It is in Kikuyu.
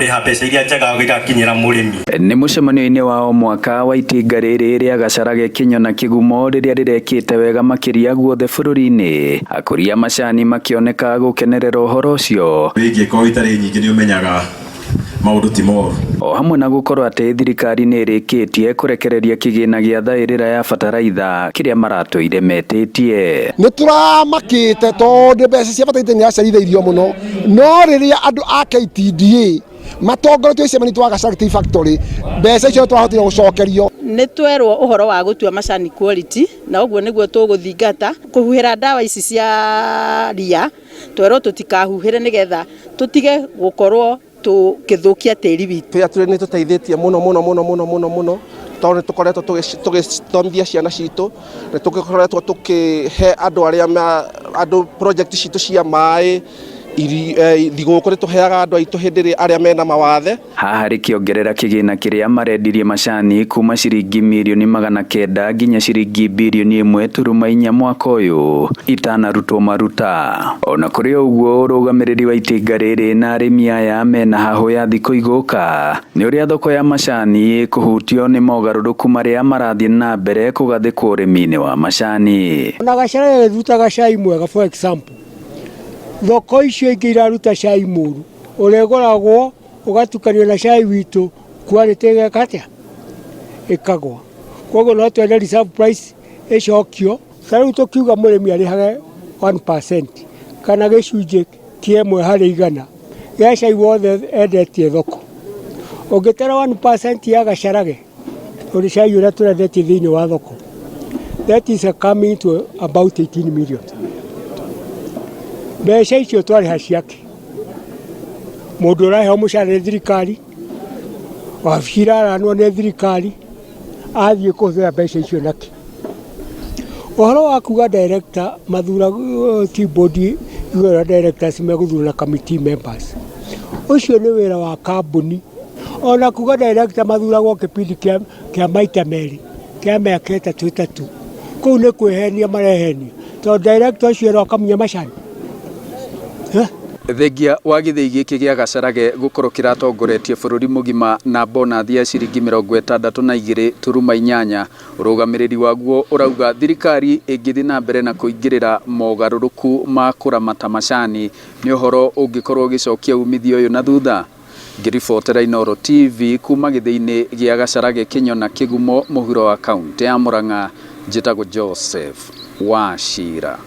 Kũrĩha mbeca iria njega irakinyĩra mũrĩmi. Nĩ mũcemanio-inĩ wa o mwaka wa itinga rĩrĩ rĩa Gacharage Kĩnyo na Kĩgumo rĩrĩa rĩrekĩte wega makĩria guothe bũrũri-inĩ, akũria macani makĩoneka gũkenerera ũhoro ũcio. Ĩngĩkorwo itarĩ nyingĩ, nĩ ũmenyaga maũndũ ti moru. O hamwe na gũkorwo atĩ thirikari nĩ ĩrĩkĩtie kũrekereria kĩgĩna gĩa thaĩrĩra ya bataraitha kĩrĩa maratũire metĩtie. Nĩ tũramakĩte tondũ mbeca cia bataraitha nĩ iracerithĩirio mũno, no rĩrĩa andũ a KTDA matongoretio icemanio twa Gacharage Tea Factory, mbeca icio twahotire gũcokerio. Nĩ twerwo ũhoro wa gũtua macani quality, na ũguo nĩguo tũgũthingata kũhuhĩra ndawa ici cia ria. Twerwo tũtikahuhĩre nĩgetha tũtige gũkorwo tũkĩthũkia tĩri witũ. Fair Trade nĩ tũteithĩtie mũno mũno mũno mũno mũno mũno, tondũ nĩ tũkoretwo tũgĩthomithia ciana citũ, nĩ tũkoretwo tũkĩhe andũ arĩa andũ project citũ cia maĩ, thigũkũ nĩ tũheaga andũ aitũ hĩndĩ ĩrĩa arĩa mena mawathe. Haha rĩkĩongerera kĩgĩna kĩrĩa marendirie macani kuma ciringi mirioni 900 nginya ciringi birioni 1.4 mwaka ũyũ itanarutwo maruta. Ona kũrĩ ũguo, ũrũgamĩrĩri wa itinga rĩrĩ na arĩmi aya mena hahũ ya thikũ igũka nĩ ũrĩa thoko ya macani ĩkũhutio nĩ mogarũrũku marĩa marathiĩ na mbere kũgathĩkwo ũrĩmi-inĩ wa macani. Ona Gacharage ĩrutaga cai mwega, for example, thoko icio ingĩ iraruta cai mũru ũrĩgũragwo ũgatukanio na cai witũ, quality ĩgeka atĩa? Ĩkagwa. Koguo no twende reserve price ĩcokio. Ta rĩu tũkiuga mũrĩmi arĩhage 1% kana gĩcunjĩ kĩa 1 harĩ igana gĩa cai wothe endetie thoko. Ũngĩtara 1% ya Gacharage ũrĩ cai ũrĩa tũrendetie thĩinĩ wa thoko, that is coming to about 18 million. Mbeca icio twarĩha ciake, mũndũ ũraheo mũcara nĩ thirikari, wabici iraranwo nĩ thirikari, athiĩ kũhũthĩra mbeca icio nakĩ? Ũhoro wa kuga director mathura, tea board igũrũ directors megũthura na committee members, ũcio nĩ wĩra wa kambuni. Ona kuga director mathuragwo kĩpindi kĩa maita merĩ kĩa mĩaka 3 3, kũu nĩ kwĩhenia marehenia, tondũ director ũcio erwo akamunya macani. Thengia wa gĩthĩi gĩkĩ gĩa Gacharage gũkorwo kĩratongoretie bũrũri mũgima na bonathi ya ciringi 62.8, ũrũgamĩrĩri waguo ũrauga thirikari ĩngĩthiĩ na mbere na kũingĩrĩra mogarũrũku ma kũramata macani, nĩ ũhoro ũngĩkorwo ũgĩcokia umithio ũyũ na thutha. Ngĩribotera Inooro TV kuma gĩthĩi-inĩ gĩa Gacharage Kĩnyo na Kĩgumo, mũhuro wa kaunti ya Murang'a, njĩtagwo Joseph Wachira.